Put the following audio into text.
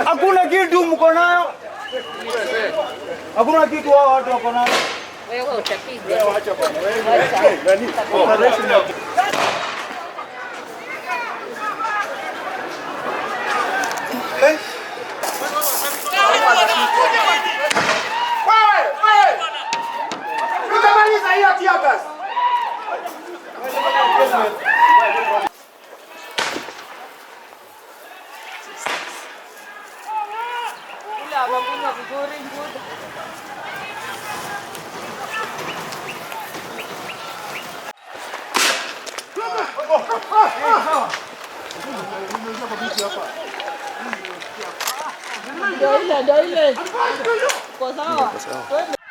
Hakuna kitu mko nayo. Hakuna kitu hao watu wako nayo. Wewe utapigwa. Wewe, wewe. Tutamaliza hiyo tear gas. Ule amekunywa vizuri good. Ndio ile, ndio ile. Uko sawa? Twende.